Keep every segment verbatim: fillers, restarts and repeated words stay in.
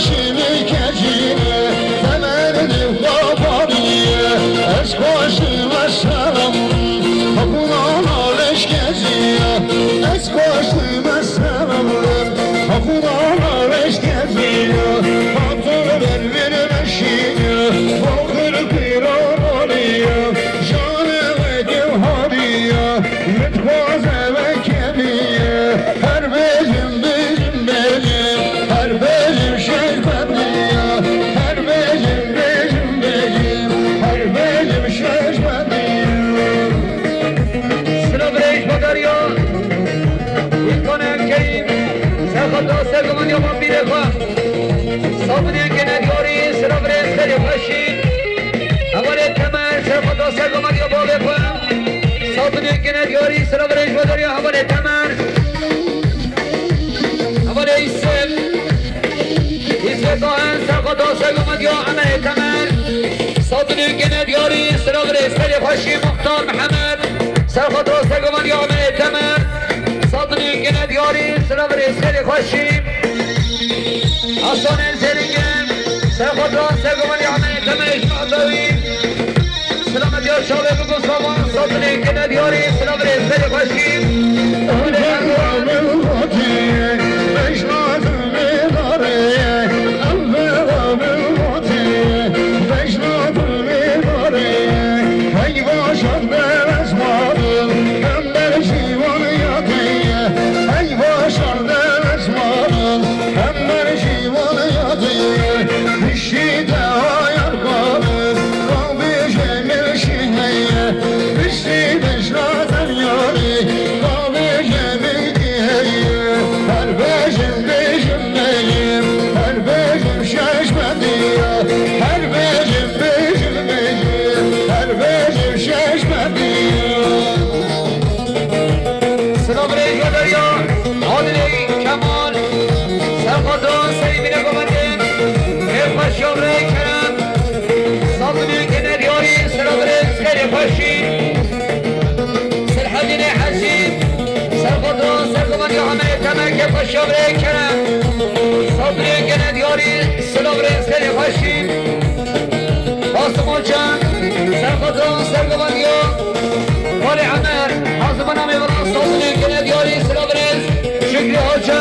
Şînî keçîne, temerî xwe parîye, ez xweşîme selam, hekûna naleş keçîye, ez xweşîme selam, hekûna naleş keçîye, hatun ber vir meşîne, boxir pîra parîye, janê we kevharîye, min dixwaze we kevîye, her bêjim bêjim bêjim, her bêjim şeş bendî ya, her bêjim bêjim bêjim, her bêjim şeş bendî ya. Silav rêj badar ya, îmkanê em kerîm, serxwe da sergoman ya ma pîrê xwe. Sabunê gene diyarî, silav rêj serê xweşî. Hevalê Temer, serxwe da sergoman ya bavê xwe. Sabunê gene diyarî, silav rêj badar ya, hevalê Temer. Hevalê Îsif. Îsif Kahin, serxwe da sergoman ya, hevalê Temer. Sabunê gene diyarî, silav rêj serê xweşî, Muxtar Mihemed. Serxwe da sergoman ya, hevalê Temer. Sabunê gene diyarî, silav rêj serê xweşî. Hasanê Zêrîngê, serxwe da sergoman ya, hevalê Temer, Îsmaîl Dawî. Silamet ya çavê bigo savan, sabunê gene diyarî, silav rê serê xweşî. Şî de ayar xwarin, rabêje min şî heye. Piştî bejna zeryarê, rabêje min kî heye. Her bêjim bêjim bêjim, her bêjim şeş bendî ya. Her bêjim bêjim bêjim, her bêjim şeş bendî ya. Silav rê ya derya, Adilê Kemal, serxwe da serê mîne govendê, ê xweşiya rê kerem, sabunê gene diyarî, silav rê serê xweşî, Serhedînê Hezî, serxwe da sergoman ya Ameyê Temer, ê xweşiya rê kerem, sabunê gene diyarî, silav rê serê xweşî. Qasim Hoca, serxwe da sergoman ya Xalê Emer, hazir bana mêvanan sabunê gene diyarî, silav rêz. Şükrü Hoca,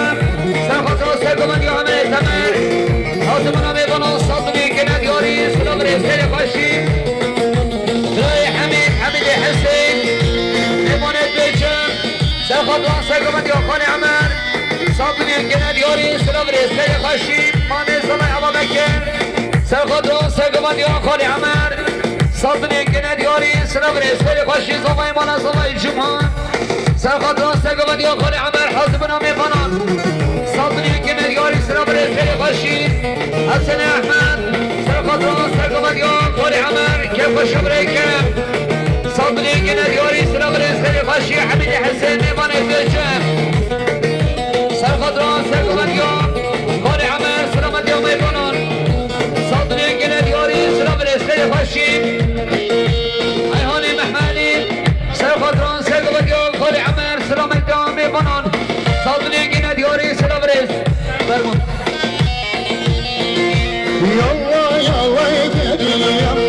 serxwe da sergoman ya Emer Temer, hazir bana mêvanan sabunê gene diyarî, silav rêz serê xweşî. Birayê Hemîd, Hemîdê Hesên, mêvanê bêçe, serxwe da sergoman ya Xalê Emer, sabunê gene diyarî, silav rêz serê xweşî. Mamê Zalay Ava Bekir, serxwe da sergoman ya Xalê Emer. Sabunê gene diyarî, silav rê serê xweşî, zavayê mana zavayê Cuma. Serxwe da sergoman ya Xalê Emer, hazir bina mêvanan. Sabunê gene diyarî, silav rê serê xweşî, Hesen Ehmed. Serxwe da sergoman ya Xalê Emer, kê xweşiya birayê kerem. Sabunê gene diyarî, silav rê serê xweşî, Hemîdê Hesên, mêvanê bêçe. Serxwe da sergoman ya Xalê Emer, silamet ya mêvanan. Sabunê gene diyarî, silav rê serê xweşî. Eyhanê Mehmelî, serxwe da sergoman ya Xalê Emer, silamet ya mêvanan. Sabunê gene diyarî, silav rê. Fermo. Yalla yalla geliyem,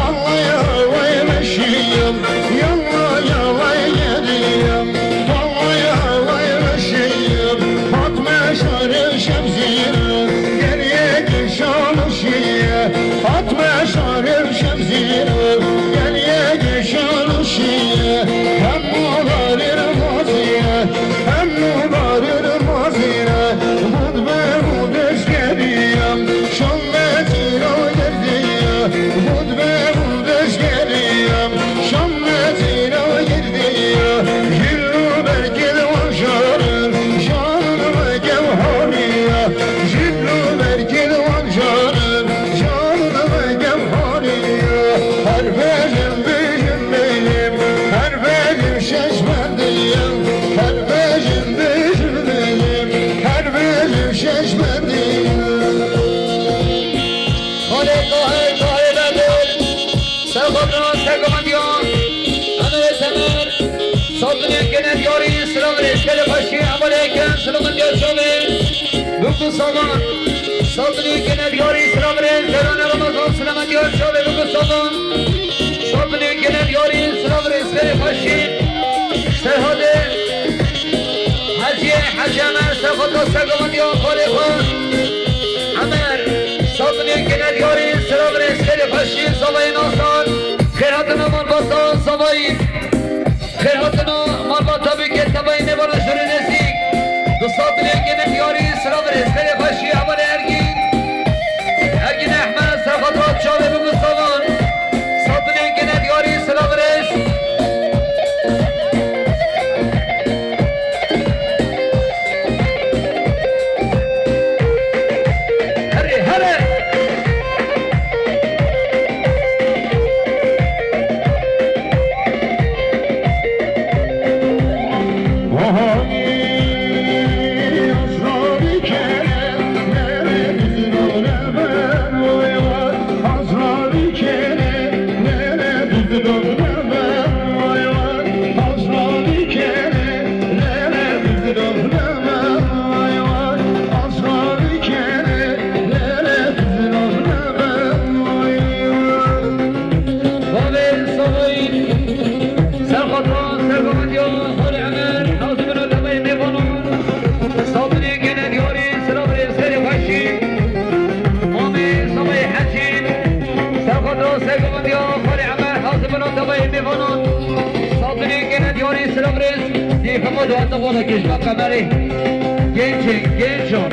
Allah yalla meşiyem, yalla yalla geliyem, Allah yalla meşiyem. Fatma şarê şemzîre, geriye kişan şiye. Fatma şarê şemzîre, geriye kişan şiye. Hem mudarir maziye, hem mudarir mazire. Bud be bud eşkeriye, şan be tîra gerdiye. Bud be bud eşkeriye, şan be tîra gerdiye. Jillu berkil wan şarin, şanin ve kevhariye. Jillu berkil wan şarin, şanin ve kevhariye. Her bêjim bêjim bêjim, her bêjim şeş bendiyim. Her bêjim bêjim bêjim, her bêjim şeş bendiyim. Xalê Tahir, Tahir Bedir, serxwe da sergoman ya Emerê Temer, sabunê gene diyarî, silav rê serê xweşî, hevalê ken, silamet ya çavê, bûk û savan. Sat milyon gene diyarî silav rêz, Serane Ramazan silamet yar çavê biku savan. Sat milyon gene diyarî silav rêz, xêrê xweşî. Serhadê Heciyê Hecî Emer, serxweta sergovendiya xalê xwe. Emer, sat milyon gene diyarî silav rêz, xêrê xweşî, zavayê nasar. Xêr hatina malbata zavayî. Xêr hatina malbata bike tevayê mêvana jûrê nêzîk. Du sat milyon gene diyarî silav rêz, xêrê xweşî, hevalê Ergîn. Ergîn Ehmed, serxweta çavê biku savan. Sat milyon gene diyarî silav rêz. Herê, herê. Bavê Savoyî, serxweta sergovendiya xalê Emer, hazir bino tevayê mêvanan. Sat milyon gene diyarî silav rêz, xêrê xweşî. Mamê Savoyî Hecî, serxweta sergovendiya xalê Emer, hazir bino tevayê mêvanan. Sat milyon gene diyarî silav rêz. Dî hema dueta xwe de kişka qemerê. Gençên, gençan.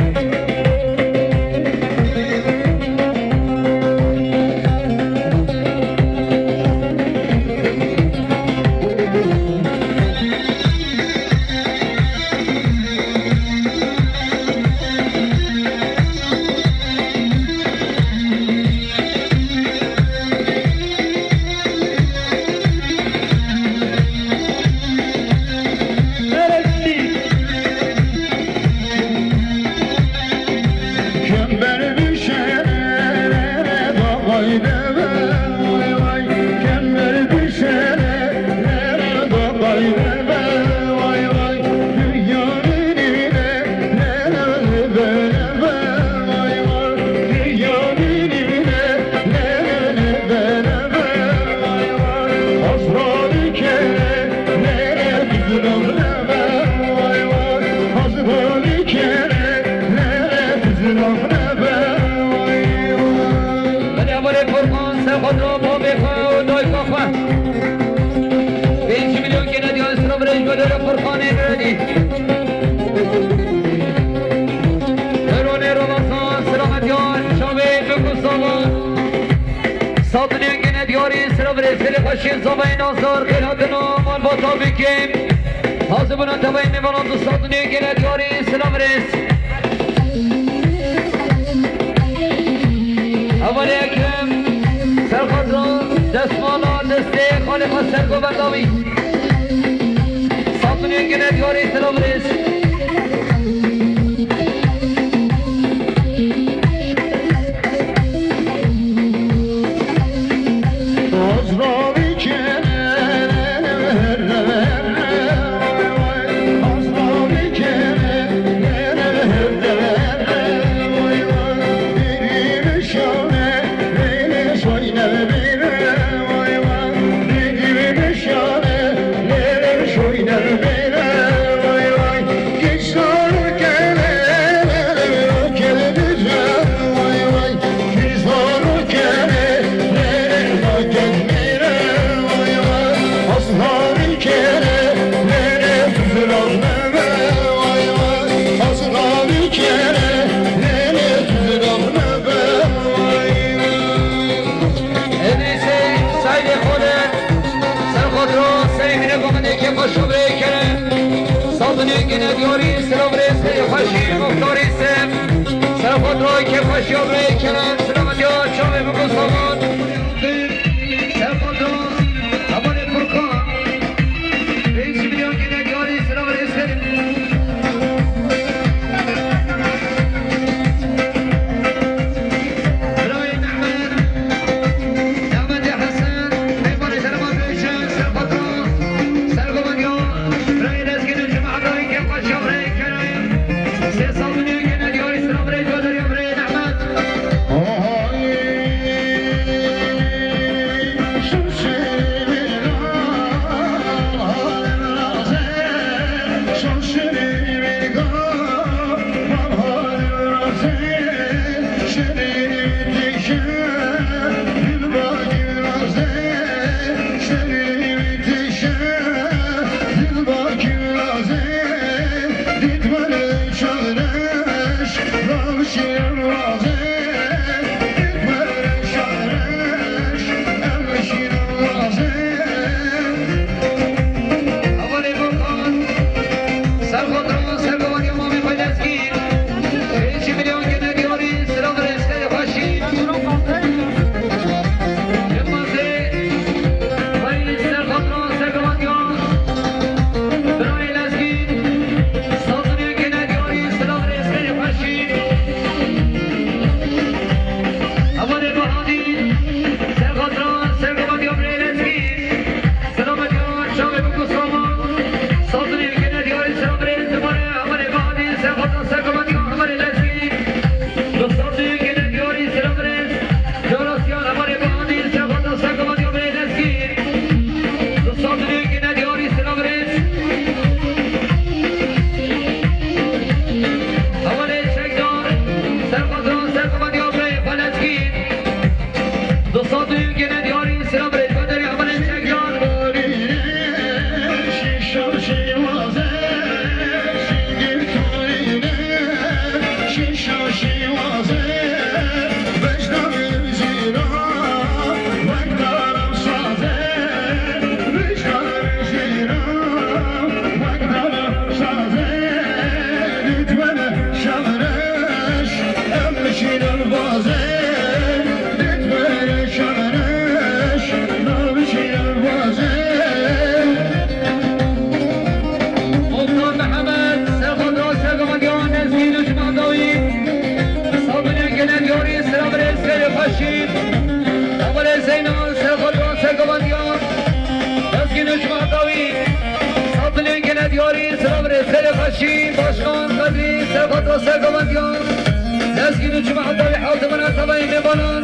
Belê hevalê Furkan, serxwedra babê xwe û dayika xwe. Pênc milyon gene diyarî silav rêz ji Bedorê Furkanê Nuredî. Eronê Ramazan, silametiya çavê biku savan. Sat milyon gene diyarî silav rêz, xêrê xweşî, zavayê nasar, xêr hatina malbata bike. Hazir bûna tevayê mêvanan, du sat milyon gene diyarî silav rêz. Hevalê Ekrem, serxwedra destmala destê xalê xwe sergovenda wî. Sat milyon gene diyarî silav rêz. Edrîsê Seydê Xolê, serxwedra Seymînê Gomendê kêfxweş û birêkere. Sat milyon gene diyarî silav rêz, xêrê xweşî, muxtarî Sem. Serxwedra kêfxweşî û birêkere, silametiya çavê biku savan. Serxwedra hevalê Furkan. Pênc milyon gene diyarî silav rêz, xêrê. Birayê Mehmet, Mehmetê Hesen, mêvanê Derman Rêşen, serxwedra, sergovendiya, birayê Lezgînê Cuma Dayî kêfxweşiya birayê Kerem. Sê sed milyon gene diyarî silav rêz, Bedorê birayê Mehmet. Sergovendiyan, Lezgîn û cemaeta wî, hazimina tevayî mêvanan.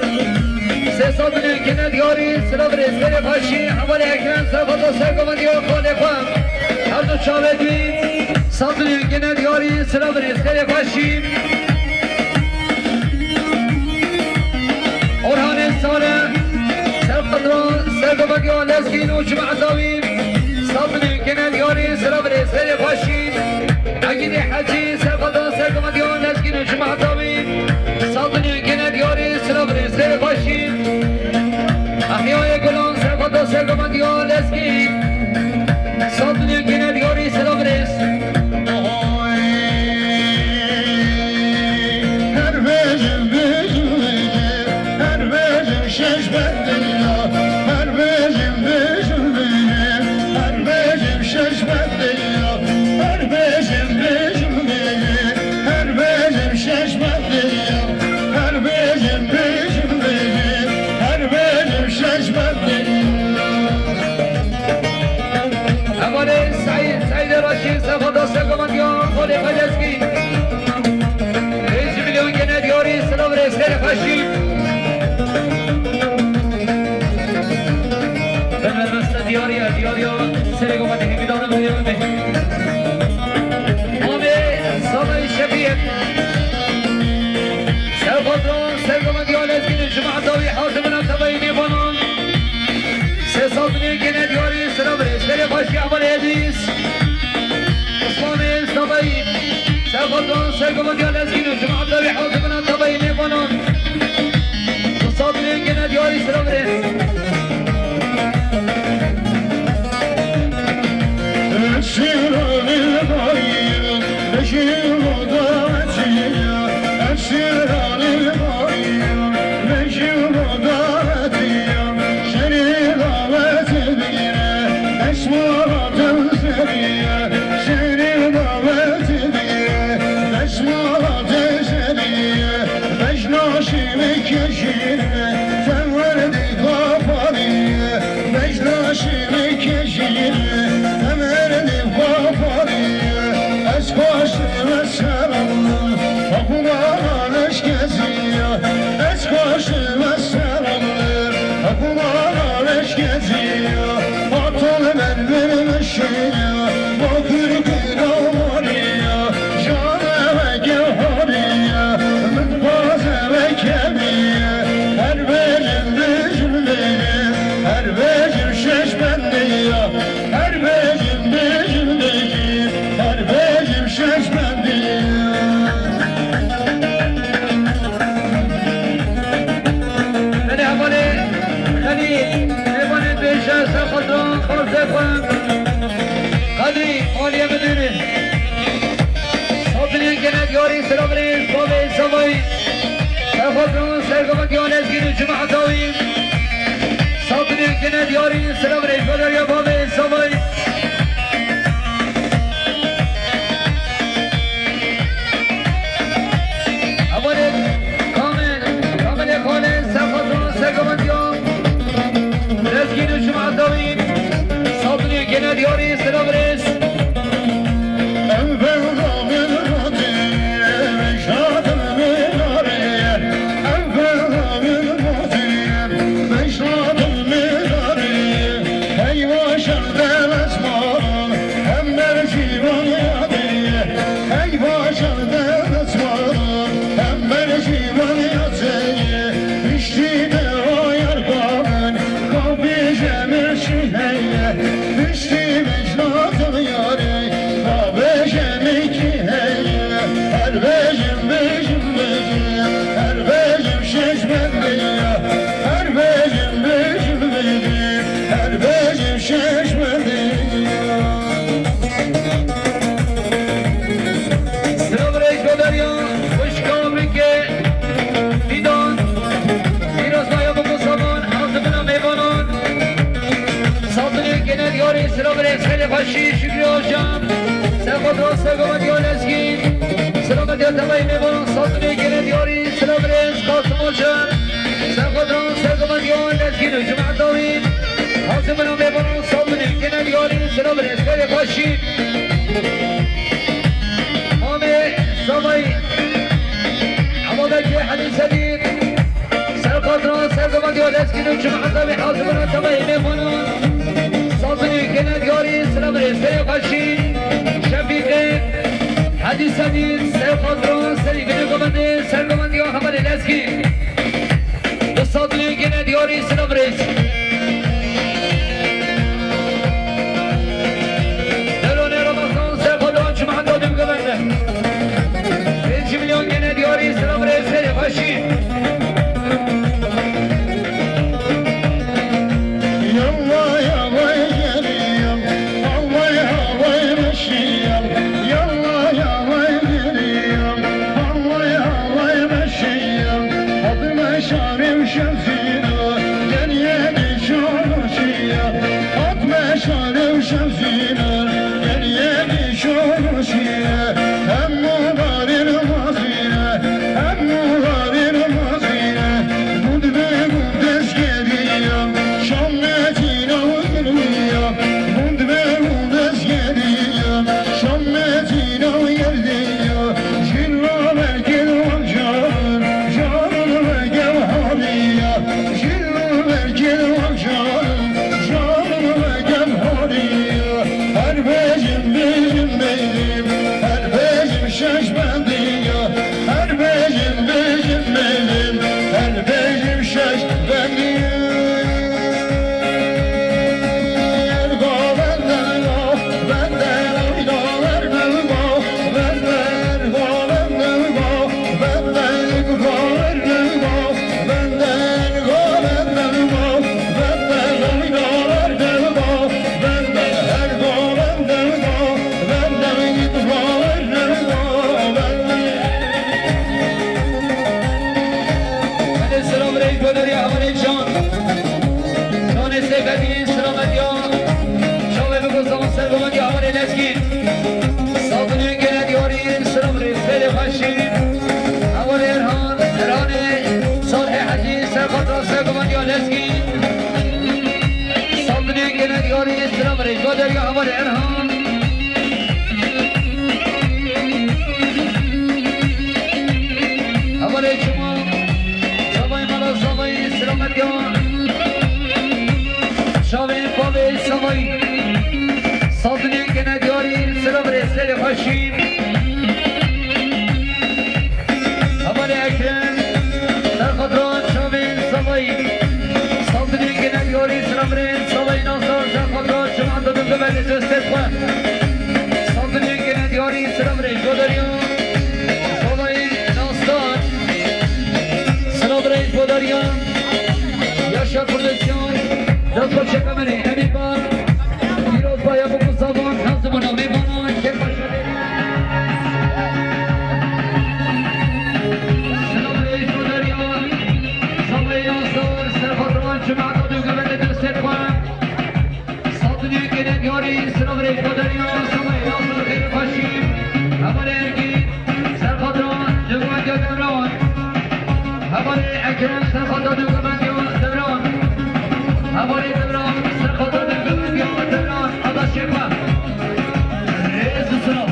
Sê sed milyon kene diyarî, silav rêzberê xweşî, hevalê Ekrem, serfata sergovendiya xalê xwe. Her du çavê dûyî, sed milyon kene diyarî, silav rêzberê xweşî. Orhanê Sare, serfata sergovendiya Lezgîn û cemaeta wî, sed milyon kene diyarî, silav rêzberê xweşî. Egîdê Hecî, serfata sergovendiya Lezgîn û cemaeta wî, sed milyon kene diyarî, silav rêzberê xweşî. Ehyayê Gulan, serfata sergovendiya Lezgîn, sed milyon kene diyarî, silav rêz. Her bêjim, bêjim, bêjim, her bêjim şeş bendin ya. Her bêjim, bêjim, bêjim, her bêjim şeş bendin ya. Her bêjim, bêjim, bêjim, her bêjim şeş bendin ya. Her bêjim, bêjim, bêjim, her bêjim şeş bendin ya. Hevalê Seîd, Seîdê Reşîd, serfata sergovendiya xalê xwe Lezgîn. Pênc milyon kene diyarî, silav rêzberê xweşî. Bermeste diyarî ye, diyarî ye. Serê govatê hêvîdar û diyarî be. Amê Samayî Şefî. Serfata sergovendiya Lezgîn û cemaeta wî, hazimina tevayî mêvanan. Sê sed milyon kene diyarî, silav rêzberê xweşî, hevalê Edrîs. Osmanê Samayî, serfata sergovendiya Lezgîn û cemaeta wî, hazimina tevayî mêvanan. Du sed milyon kene diyarî, silav rêz. Beş naşî min kejîne, sen werdî kapanî. Beş naşî min kejîne, sen werdî kapanî. Ez kaşî ve selamlı, kapılar eşkezi. Ez kaşî ve selamlı, kapılar eşkezi. Atal ben vermişim, bakır kıramarı. Caneve gehariye, min bazeve kemiye. Her bêjim, bêjim, bêjim, her bêjim şeş bendiye. Her bêjim, bêjim, bêjim, her bêjim şeş bendiye. Belê hevalê Xelîl, mêvanê bêje, serfatan xarzê xwe. Xelîl, aliyê min dûrî. Sed milyon kene diyarî, silav rêz, bavê Savayî. Serfatan sergovendiya Lezgîn û cemaeta wî. Sed milyon kene diyarî, silav rêz, badariya bavê Savayî. Hevalê Kamil, Kamilê Xalê, serfatan sergovendiya Lezgîn û cemaeta wî. Sed milyon kene diyarî, silav rêz. Her bêjim, bêjim, bêjim, her bêjim şeş bendiye. Her bêjim, bêjim, bêjim, her bêjim şeş bendiye. Silav rêz, badariya xwişka Abrikê, Fîdan, pîrozbaya bûk û saman, hazimina mêvanan. Sed milyon kene diyarî, silav rêz, xêrê xweşî, Şükrü Ajan. Serfatan sergovendiya Lezgîn. Silav rêz, tevayî mêvanan, sed milyon kene diyarî, silav rêz, Qasim Ajan. Serfatan sergovendiya Lezgîn û cemaeta wî. Hazimina mêvanan, sed milyon kene diyarî, silav rêz, xêrê xweşî. Amê Savayî, Çim heta wî hazibûna tevayê mêvanan. Sazînê kene diyarî, silav rêz, serê xweşî. Şefîqê, Hedî Sedîd, Seyf Xatran, serî binê govendê, sergovendiya hevalê Lezgî. Bi sazînê kene diyarî, silav rêz. Deronê Ramazan, Seyf Xatran, çim heta dû govende. Pêncî milyon gene diyarî, silav rêz, serê xweşî. Yalla yavay geriyem, avay avay meşiyem. Yalla yavay geriyem, avay avay meşiyem. Fatma şarê û şevzîna, geriye dîşo meşiyem. Fatma şarê û şevzîna, geriye dîşo meşiyem. Hemû barê namazîne, hemû barê namazîne, gund be gund ez geriya, şam metîna û girdiya, gund be gund ez geriya, şam metîna û girdiya, jin la bergê wan car, car la bergê haliya, jin la bergê wan car, car la bergê haliya, her bêjim, bêjim, bêjim, her bêjim şeş bendiya. Her bêjim, bêjim, bêjim, her bêjim şeş bendiya. Ergo bende go, bende go, ergo bende go, bende ergo bende go, bende ergo bende go, bende ergo bende go, bende go, ergo bende go, bende ergo bende go, bende ergo bende go, bende Hadi selam rey gönder ya, hadi can. Can ise bedin selamet ya. Şabe bu zaman sergoman ya, hadi Lezgî. Sabunun gene diyarî, selam rey, seyre başı. Hadi Erhan, Erhan'e, Salih Hacı, Serhat Rasa, Goman ya Lezgî. Sabunun gene diyarî, selam rey, gönder ya, hadi Erhan. Hevalê çima, zavayê mala zavayê selamet ya. Çavê bavê zavayê. Sazînê gene diyarî, silav rê serê xweşî. Hevalê Ekrem, serxatran çavê zavayê. Sazînê gene diyarî, silav rê zavayê nasar, serxatran çiman didin bibere destê xwe. Sazînê gene diyarî, silav rê joderiya. Zavayê nasar. Silav rê joderiya. Yaşa Kurdistan. Dest xwe çeke min ê. Emî ba. Pîroz ba ya bu zavan. Nazim û navê bana. Kêf başa. Silav rê joderiya. Zavayê nasar. Serxatran cemaat dû gevende destê xwe. Sazînê gene diyarî, silav rê joderiya, sabahê nasir xêr xweşî. Hevalê Ergîn, serxatran, dû gevendê Devran. Hevalê Ekrem, serxatran, dû gevendê Devran. Hevalê Devran, serxatran, dû gevendê Devran. Adaşê xwe. Rêz û silav.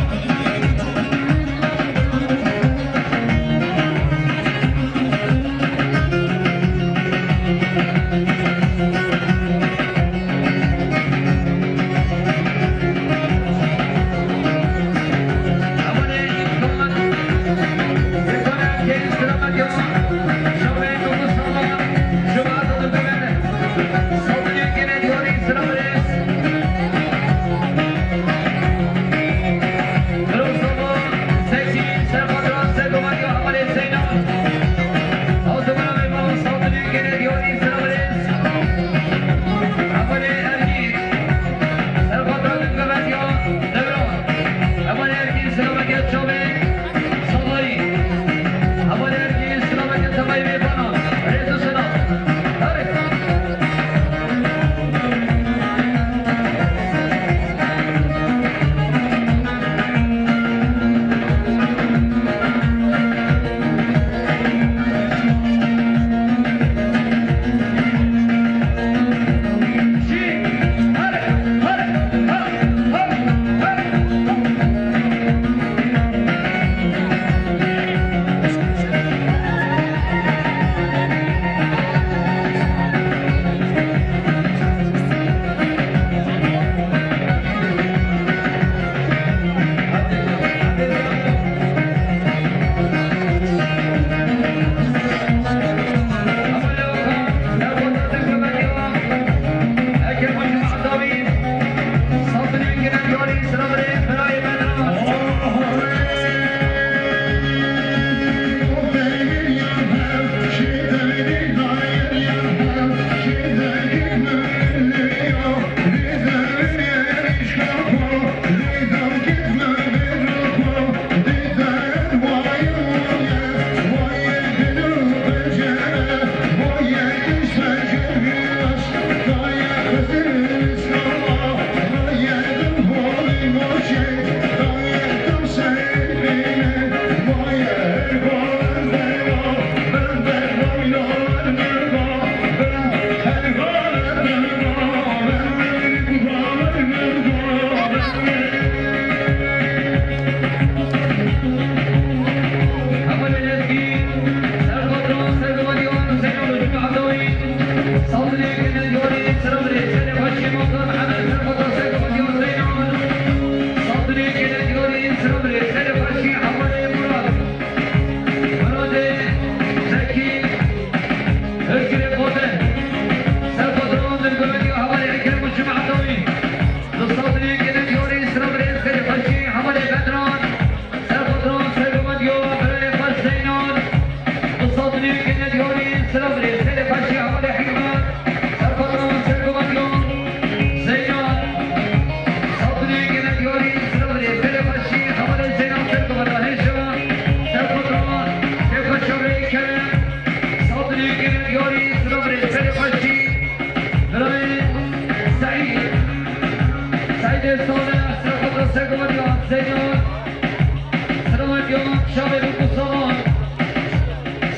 Mustafa,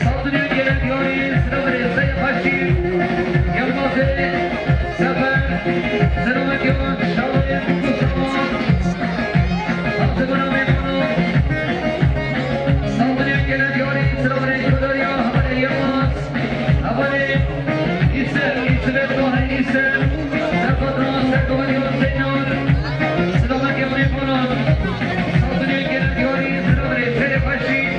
Saldırıya gelen Diyari, Sırabri, Sayın Haşim, Yılmaz'ı, Sefer, Sırabri, Şahin, Mustafa, Hamza Bana Memnun, Saldırıya gelen Diyari, Sırabri, Kudurya, Hamadi Yılmaz, Hamadi, İse, İsmet Bahri, İse, Serkatran, Serkatran, Zeynal, Sırabri, Memnun, Saldırıya gelen Diyari, Sırabri, Sayın Haşim,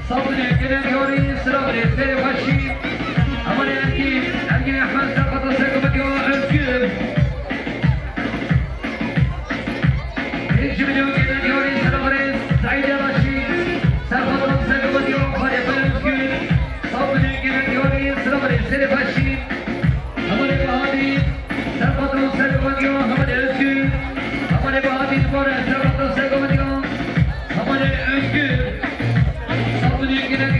Saldırıya gelen Diyari, Sırabri, Sayın Haşim, Hamadi Erkin, Erkin Ahmet, Serkatran, Serkatran, Özgür. Rejimini gelen Diyari, Sırabri, Said Yavaşi, Serkatran, Serkatran, Hamadi Özgür. Saldırıya gelen Diyari, Sırabri, Sayın Haşim, Hamadi Bahadır, Serkatran, Serkatran, Hamadi Özgür. Hamadi Bahadır, Serkatran, Serkatran, Hamadi Özgür. Saldırıya gelen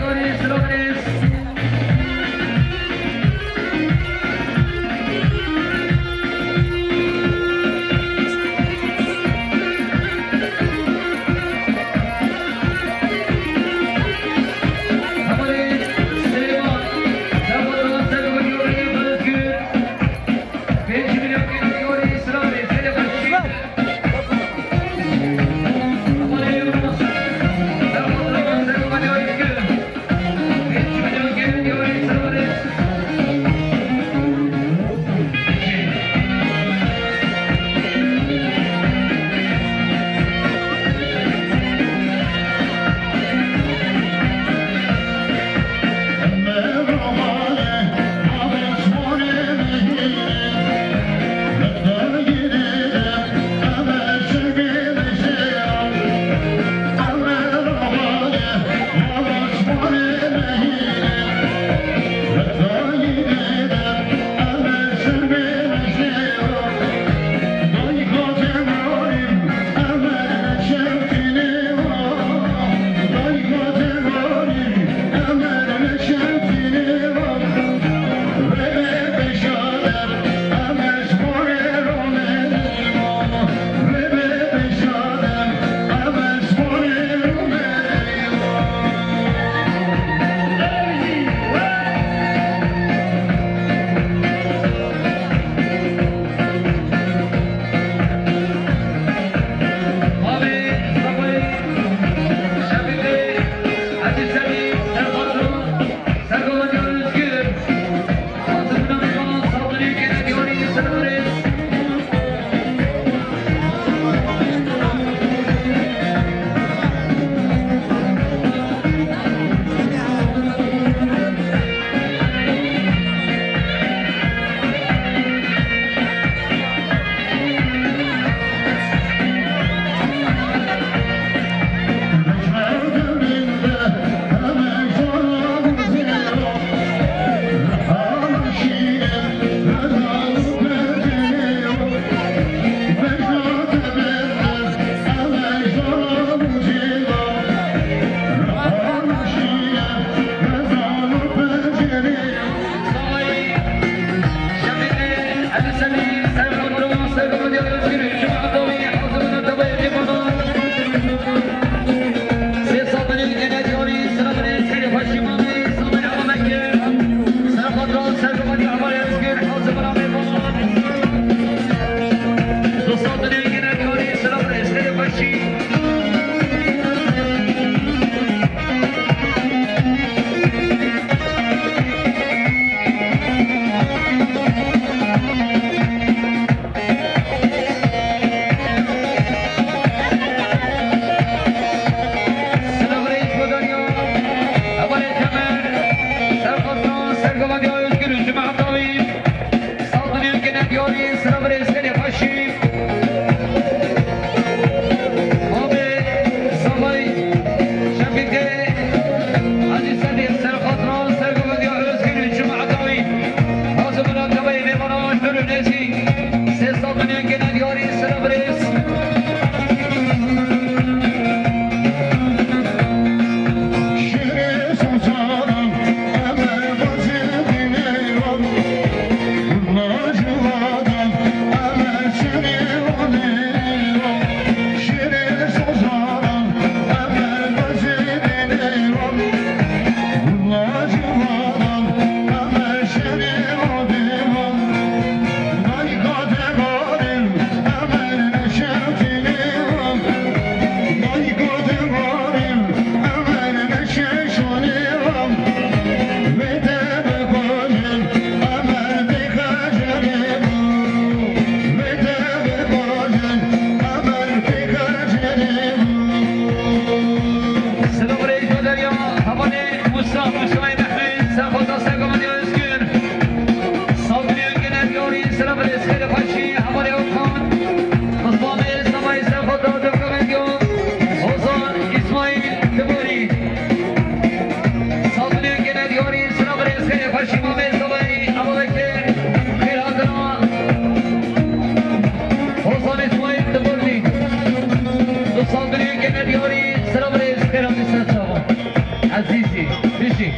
Gene diyarî selam rêz xêra li ser çavan. Ezîzî, bijî.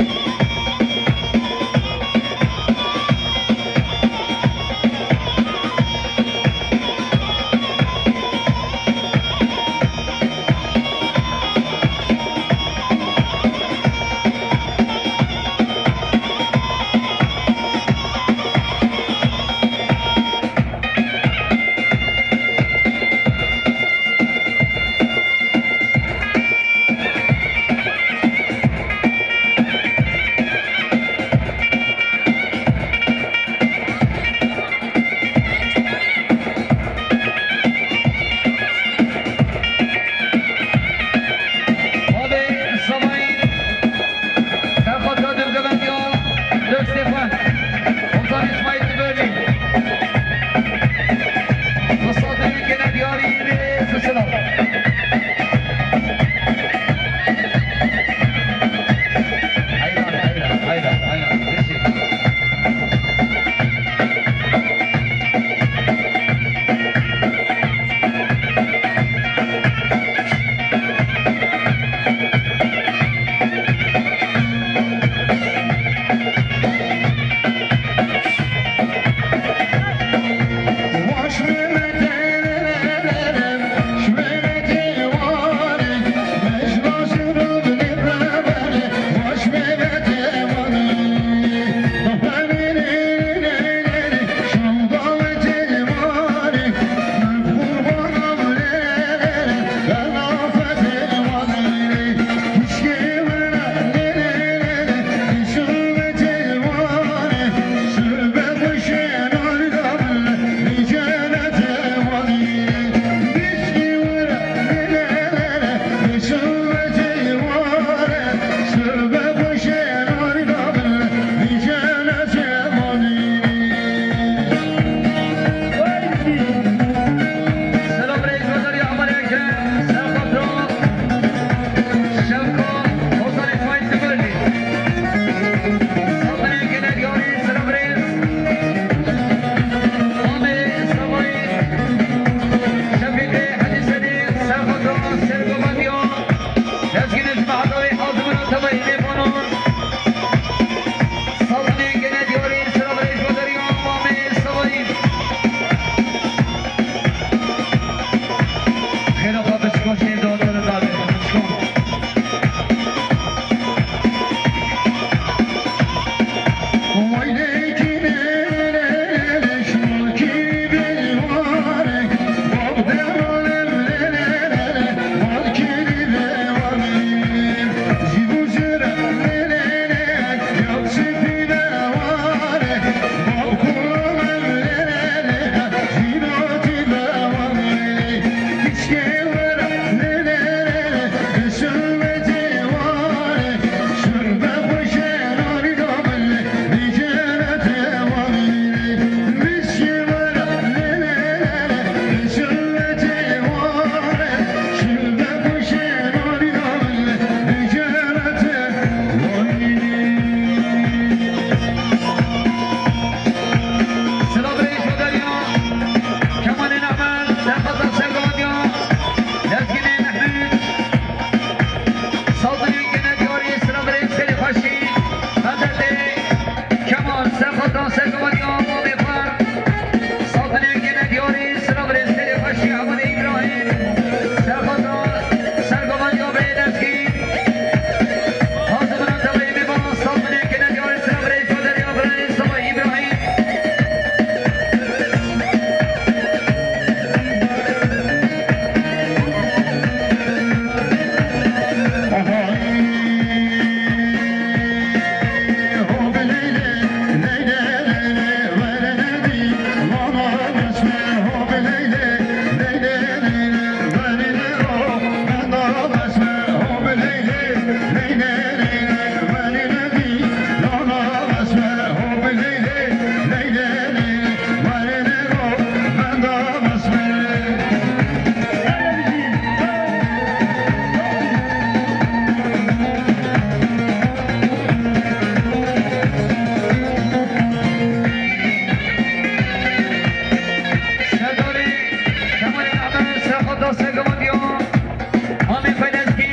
Amê xwe lezgî.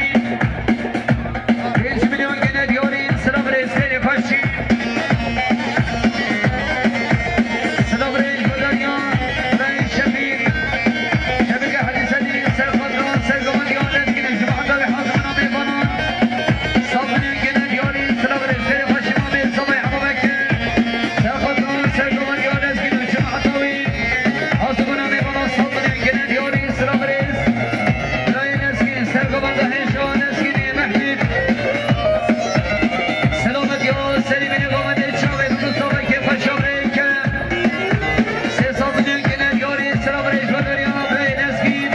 Pênc milyon gene diyarî, silav rê serê xweşî. Silav rê ji Badariya, Birayê Şefîq. Şefîqê Hecî Sedî, ser xatira, ser gavan diya lezgî, ji Mahda wê hazir bûna mêvanan. Sed milyon gene diyarî, silav rê serê xweşî, mamê Sabay Hema Bekir. Ser xatira, ser gavan diya lezgî, ji Mahda wê hazir bûna mêvanan, sed milyon gene diyarî, silav rê. Birayê Lezgîn, ser gavan da hêja Lezgînê Mehmûd. Selamet ya serî bînê gavendê çavê bidu savekê xwe şavrê ke. Sê sed milyon gene diyarî, selav rê ji Badariya, birayê Lezgîn.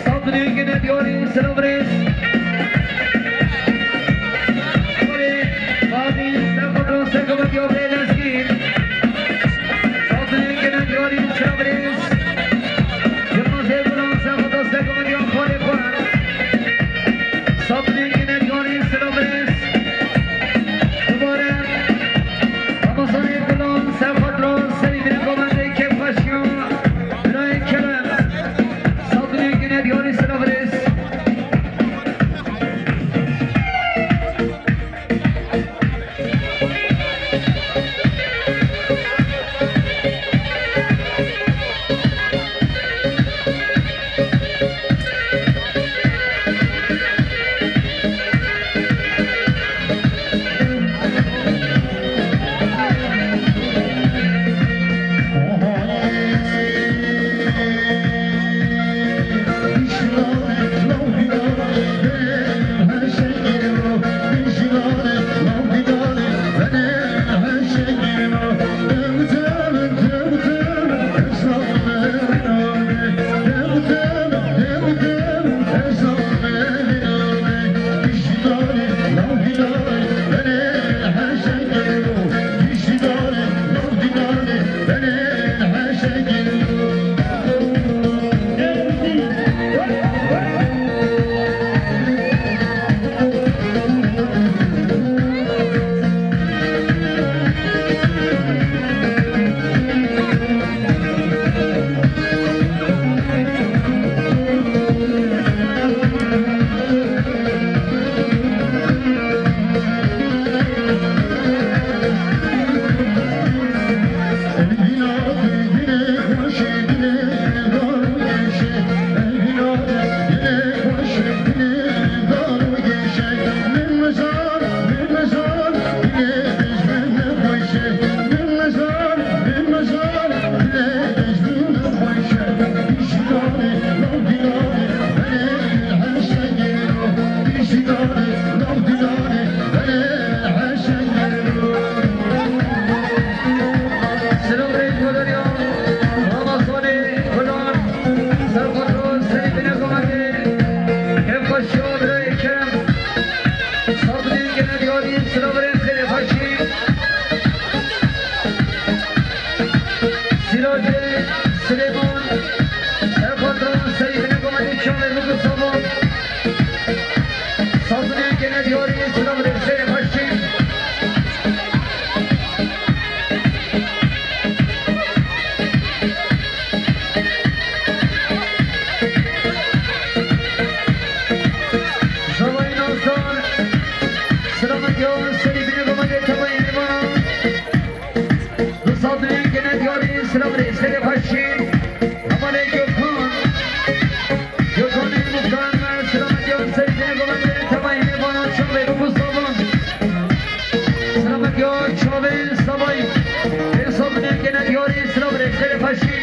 Sed milyon gene diyarî, silav rêz. Diyarî, Badî, ser xwe da, ser xwe da, diyarê Lezgîn. Sed milyon gene diyarî, silav rêz. Yilmazê Gulan, ser xwe da, ser xwe da, diyar xalê xwe. Sed milyon gene diyarî, silav rêz. Selam rêzê xweşî. Zavayê Nazan, selametiya serî binê bavê tevayê mêvanan. Dostan dilê gene diyarî, selam rêzê xweşî. Hevalê Gökhan. Gökhanê Muxtar me, selametiya serî binê bavê tevayê mêvanan, çavê biku savan. Selametiya çavê savayî. Dostan dilê gene diyarî, selam rêzê xweşî.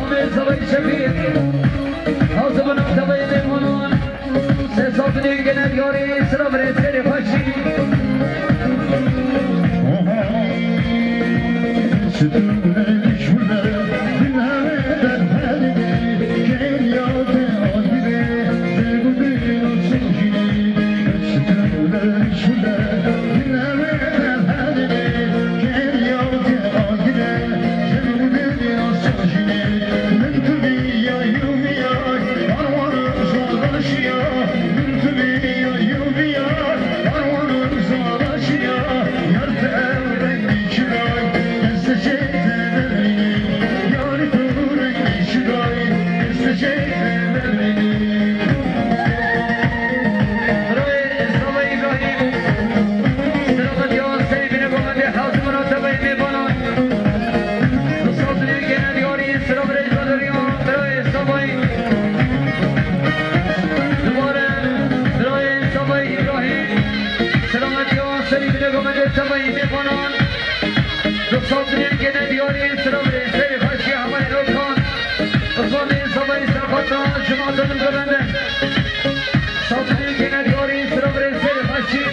Amê Zavayî Şefî, hazir bin tevayê mêvanan. Sesatine gene diyarî, selam rêzê xweşî. Selametiya serî binê gomendê tevayî mêvanan. Dostan dilê gene diyarî, selam rêzê xweşî hevalê Okan. Osmanê Zavayî Serxwetan, cemaatê min gomendê. Dostan dilê gene diyarî, selam rêzê xweşî.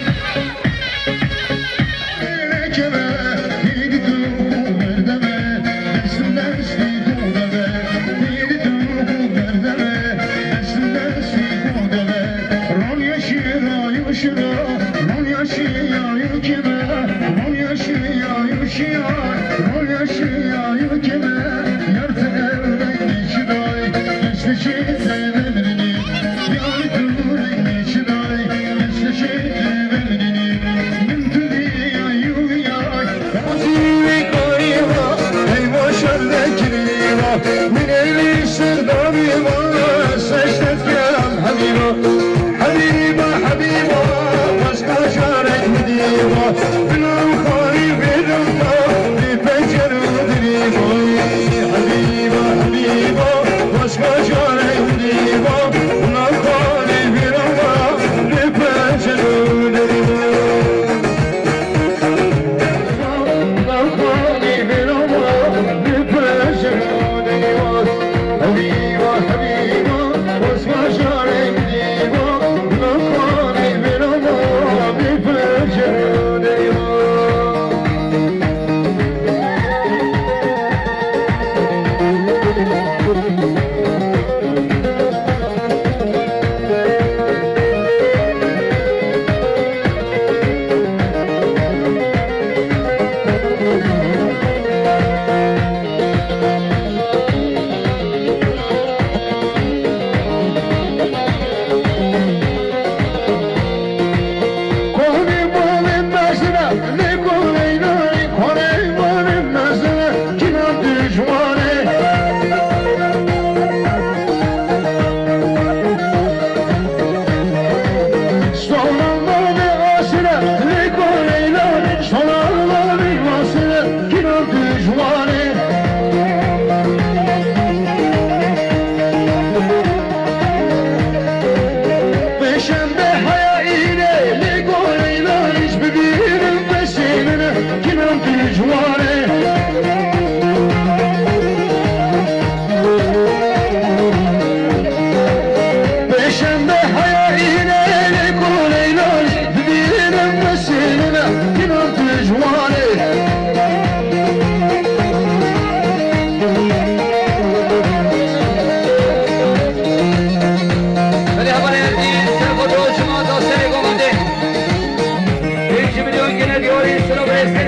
Haydi,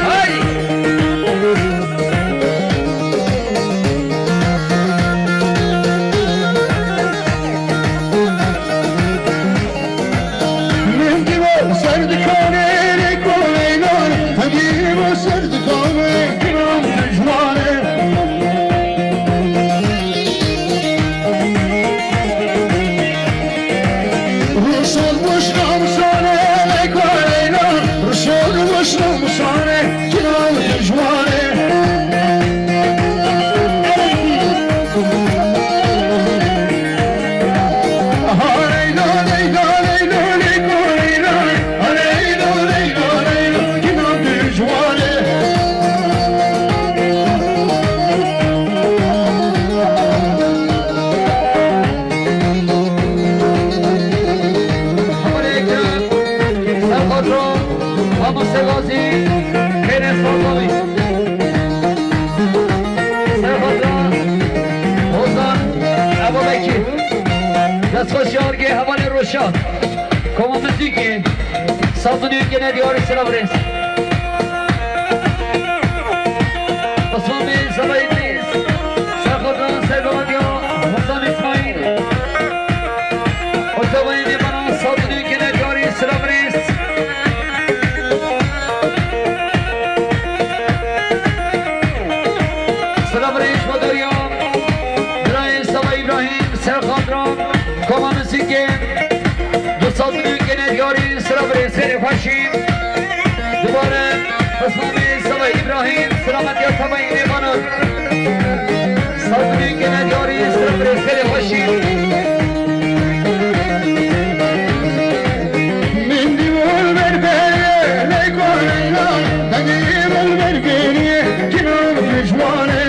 haydi. Min dî bo ser dikanê lê koleynan, min dî bo ser dikanê kinan dijmanê. Rûşon wişna mişanê lê koleynan, rûşon wişna mişanê kinan dijmanê. Serxotra, Mamoste Gazî, Enes Fazlawî. Serxotra, Hozan, Ebubekir. Destxweşiyargê hevalê Roşan. Koma muzîkê, sazûnê gene diyarî silav rêz. Osman Bey, Seba Îdrîs, Serxotra, Serxotra, Hozan Îsmaîl. Otabayê mêvanan sazûnê gene diyarî silav rêz. Silav rêz bo doriya birayê Seba Îbrahîm, Serxotra, koma muzîkê, du sazûnê gene diyarî silav rêz, serê xweşî. Dubare Osman Bey, Seba Îbrahîm, silametiya tebayî mêvanan. Sazûnê gene diyarî silav rêz, serê xweşî. Min dî bo li ber berê lê koleynan, min dî bo li ber berê kinan dijmanê.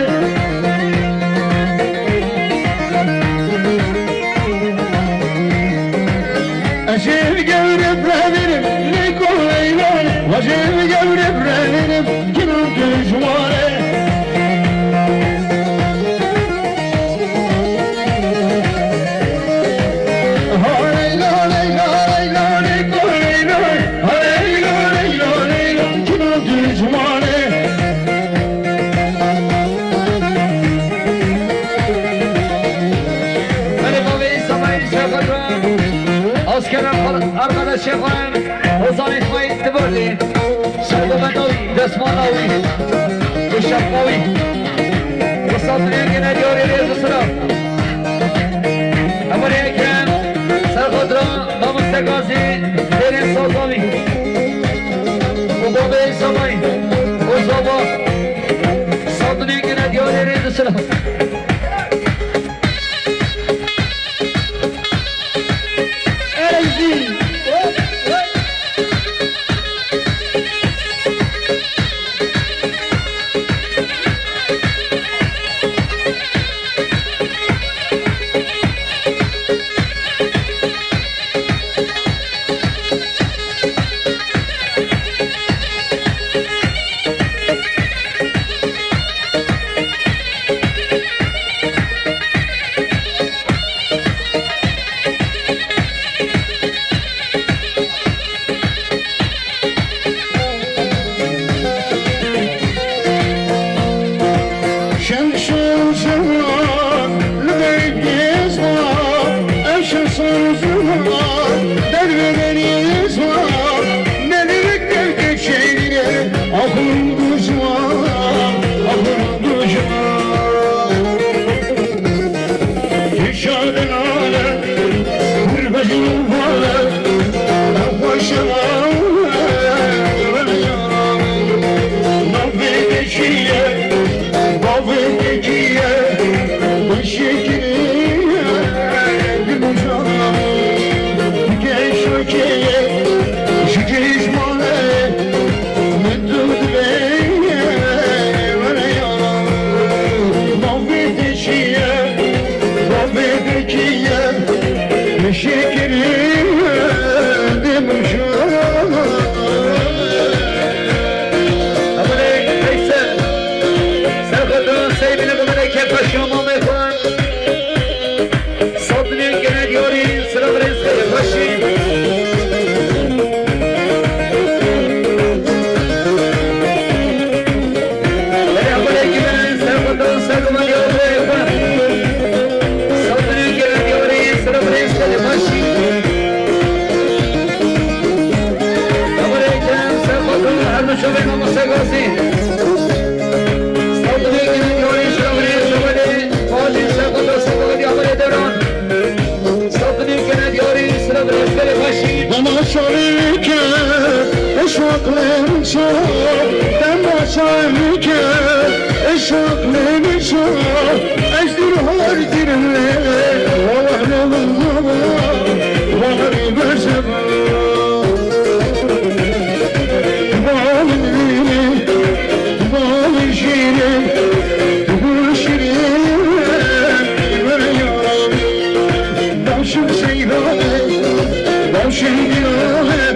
Ez ê bi gewre birevînim lê koleynan, ez ê bi gewre birevînim kinan dijmanê. Asker arkadaşê xwe, Hozan Îsmaîl Diborlî. Sergovenawî, destmala wî, û şapka wî. Misafirin gene diyarê rêz û silav. Hevalê Ekrem, Serxotra, Mamoste Gazî, Dêrên Sazawî. Û babê Îsamay, û zava. Sazûnê gene diyarê rêz û silav. Erezî. Gene diyarî, silav rêz, xêr xweşî. Belê, hevalê kî bene, ser xwe dan, ser guman ya birê xwe. Sawdinê gene diyarî, silav rêz, xêr xweşî. Hevalê kerem, ser xwe dan, her du çavê mamoste Gazî. Sawdinê gene diyarî, silav rêz, hevalê Fatî, ser xwe dan, ser xwe dan, hevalê Dewran. Sawdinê gene diyarî, silav rêz, xêr xweşî. Dema şarî ke, eşoq lê min ço, dema şarî ke, eşoq lê min ço, ez dûr hor dirim lê, waweh lê min waweh, waweh berze. Balin wînî, balin şîrîn, tu gul şîrîn, were ya Rabî. Bawşin seyranê, bawşin gîranê,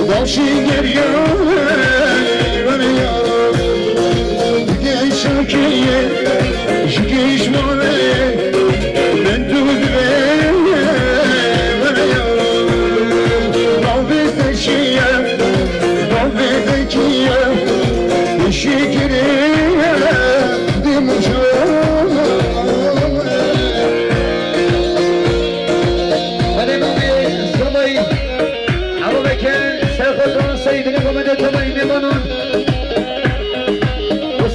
bawşin geryanê, were ya Rabî. Geyşakiyê, ji geyşmanê, min tu divê, were ya Rabî. Navê te çi ye? Navê te kî ye? Şikirê di muca. Hadi baba, Samayî. Ama beke, ser xwe dan, seyîdini komede Samayî, mêvanan.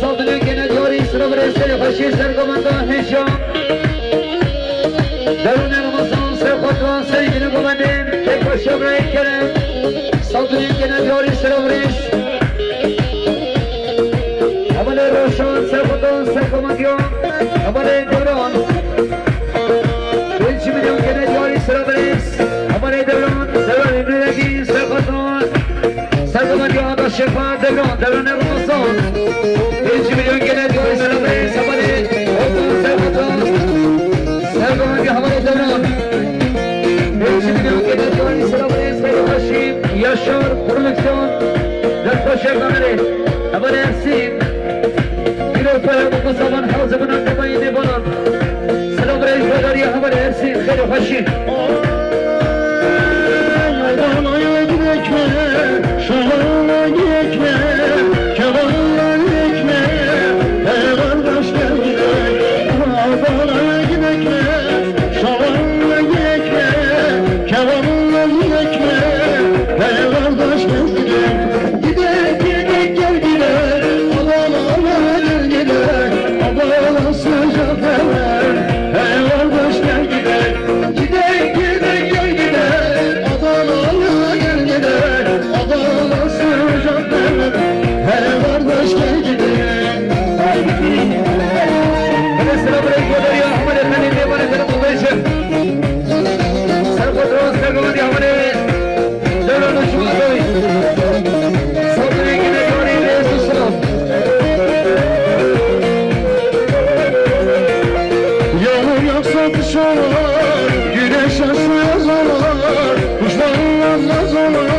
Sawdinê gene diyarî, silav rêz, xêr xweşî, ser komanda hêja. Derûnê Remezan, ser xwe dan, seyîdini komede, kêf xweşiya birayê kerem. Sawdinê gene diyarî, silav rêz. Hevalê Roşan, ser xwe dan, ser komediya. Hevalê Dewran. Pênc milyon gene diyarî, silav rêz. Hevalê Dewran, Dewran Îmrîlekî, ser xwe dan. Ser komediya da şefa Dewran, Dewran Ramazan. Pênc milyon gene diyarî, silav rêz. Hevalê Orhan, ser xwe dan. Ser komediya hevalê Dewran. Pênc milyon gene diyarî, silav rêz, xêr xweşî, Yaşar Prodüksiyon, dest xweş e kamerê. Hevalê Ersîn, Kîro Ferhat û Mustafa Hazir bûn, Temayî Nêbanan. Silav rêz, bedariya hevalê Ersîn, xêr xweşî. Şalan ekme, kevan ekme, hey kardeş gel gidelim. Adana gidekme, şalan gidekme, kevan gidekme, hey kardeş gel gidelim. Gidek, gidek, gel gidek, Adana gel gidek, Adana sıcak derler, hey kardeş gel gidek. Gidek, gidek, gel gidek. Adana'ya gel gidek. Adana sıcak derler. Hey kardeş gel gidek. Hele selam aleyküm, ya Ahmet Efendi, ne var efendim, bu gece? Sen kontrol, sen kontrol, ya Ahmet. Dönün şu adayı. Sabır ekine, yarın Resul selam. Yağmur yağsa kış olur, güneş açsa yaz olur, kuşlar inanmaz olur.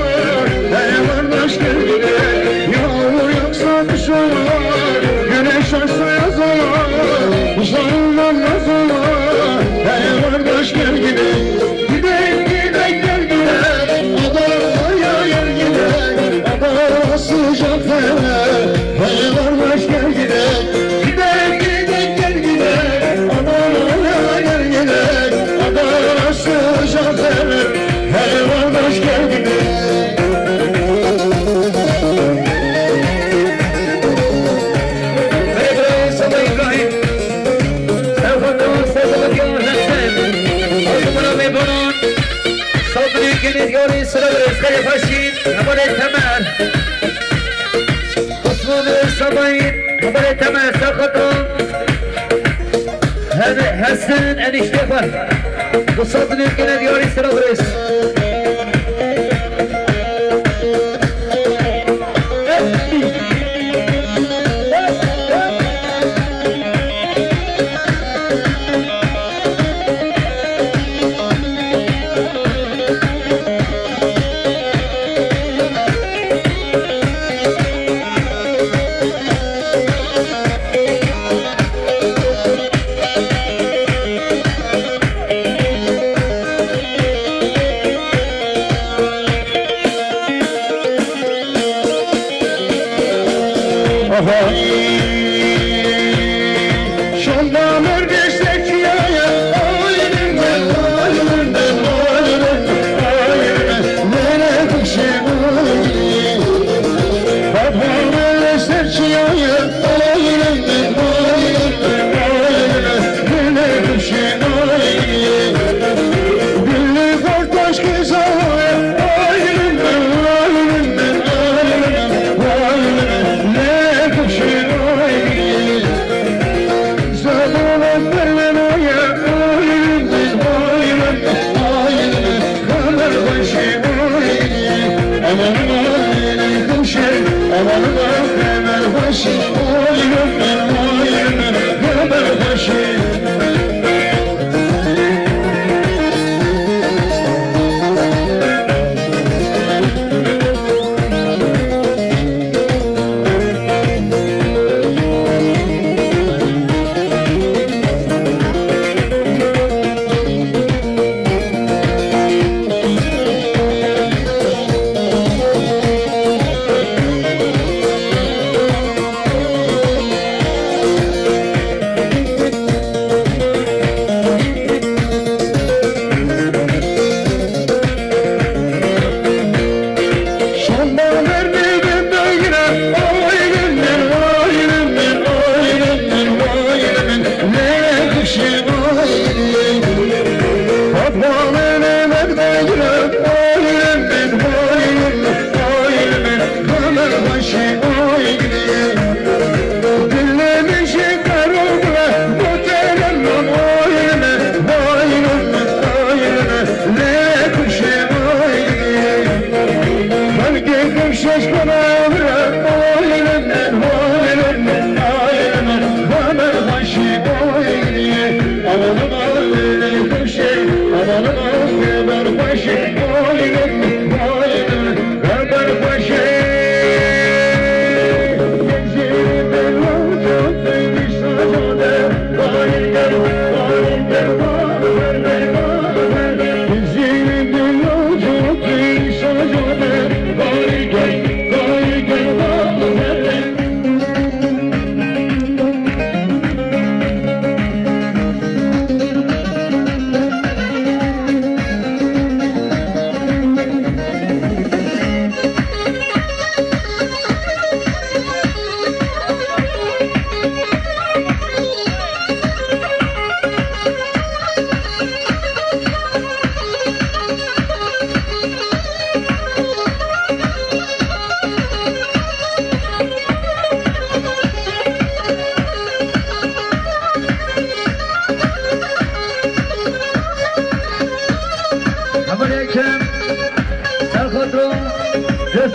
Hey kardeş gel gidelim. Yağmur yağsa kış olur, güneş açsa yaz olur, kuşlar inanmaz olur. Hey kardeş gel gidelim. Gidek, gidek, gel gidek, Adana'ya gel gidek, Adana sıcak derler. Hey kardeş gel gidek. Gidek, gidek, gel gidek, Adana'ya gel gidek, Adana sıcak derler. Hey kardeş gel gidek. Hey, hey, Sabah İbrahim. Sewxwedan, sewxwediya Hesen. Azimana mêvanan. Sabirê gene diyarê silav rêz xêrê xweşî. Hevalê Temer. Osmanê Sabayî. Hevalê Temer, sewxwedan. He-, Hesen eniştê xwe. Bu sabirê gene diyarê silav rêz.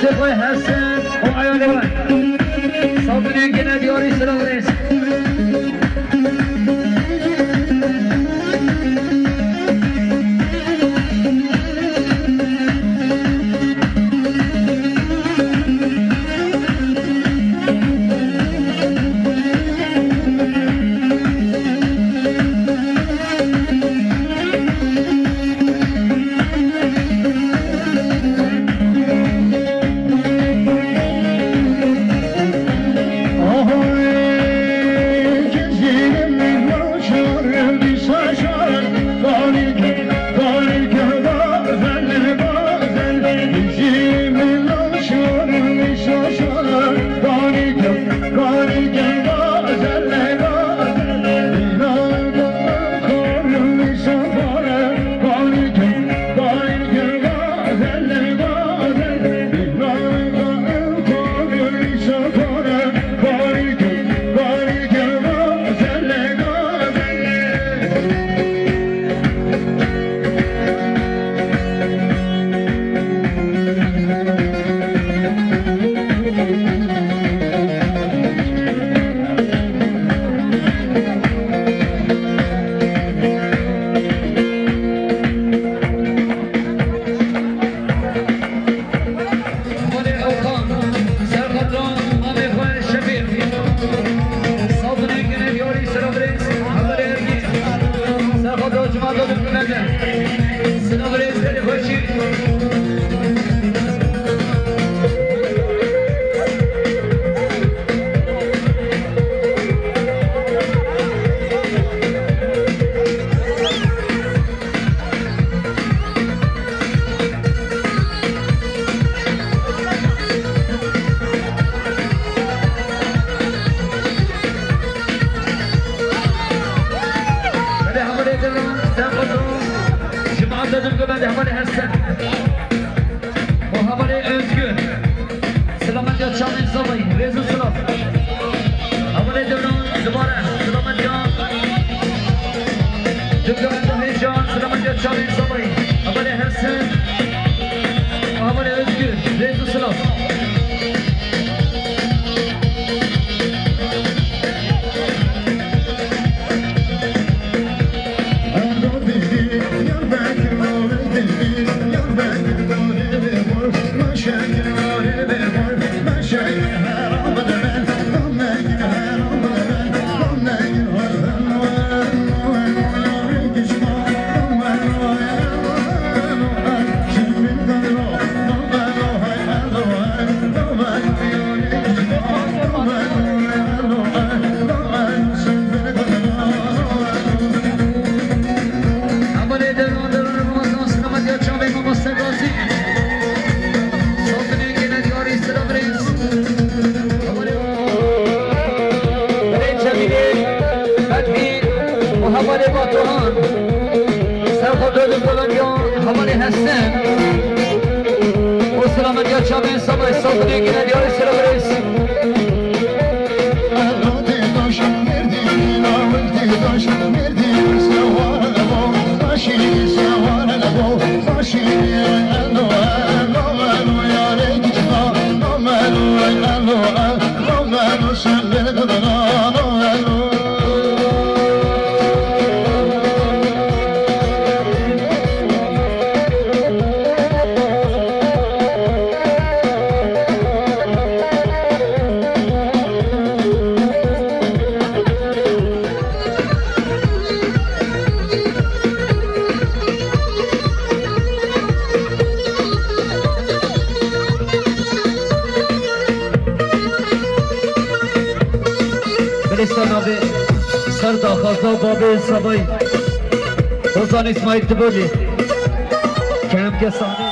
Xwe Hesen û eyalê we. Sabirê gene diyarî silav rêz. Serxatran, mamê xwe Şefîq. Sabunê gine diyarî sira birêz, hevalê Ergîn. Serxatran cima da dikine de. Sira birêz, gelê xweşî. Belê hevalê Devran, Serxatran, cemaat dedim ki belê hevalê Hesen. Û hevalê Özgür. Selametiya çavên Sabayî, rêz û silav. Hevalê Devran, dubare, selametiya. Dubare, hêja, selametiya çavên Sabayî. Hevalê Hesen. Hevalê Özgür, rêz û silav. Hevalê Devran, Devran Ramazan, selametiya çavê mamoste Gazî. Sabunê gene diyarî sira birêz. Hevalê Birê Cemîlê, Fethî û hevalê Batuhan. Serxatran Kolombiya, hevalê Hesen. Û selametiya çavên Sabayî, sabunê gine diyarî sira birêz. Belê ser navê, ser daxwaza babê Sabayî. Hozan Îsmaîl Tibolî. Kerem ke sahnê.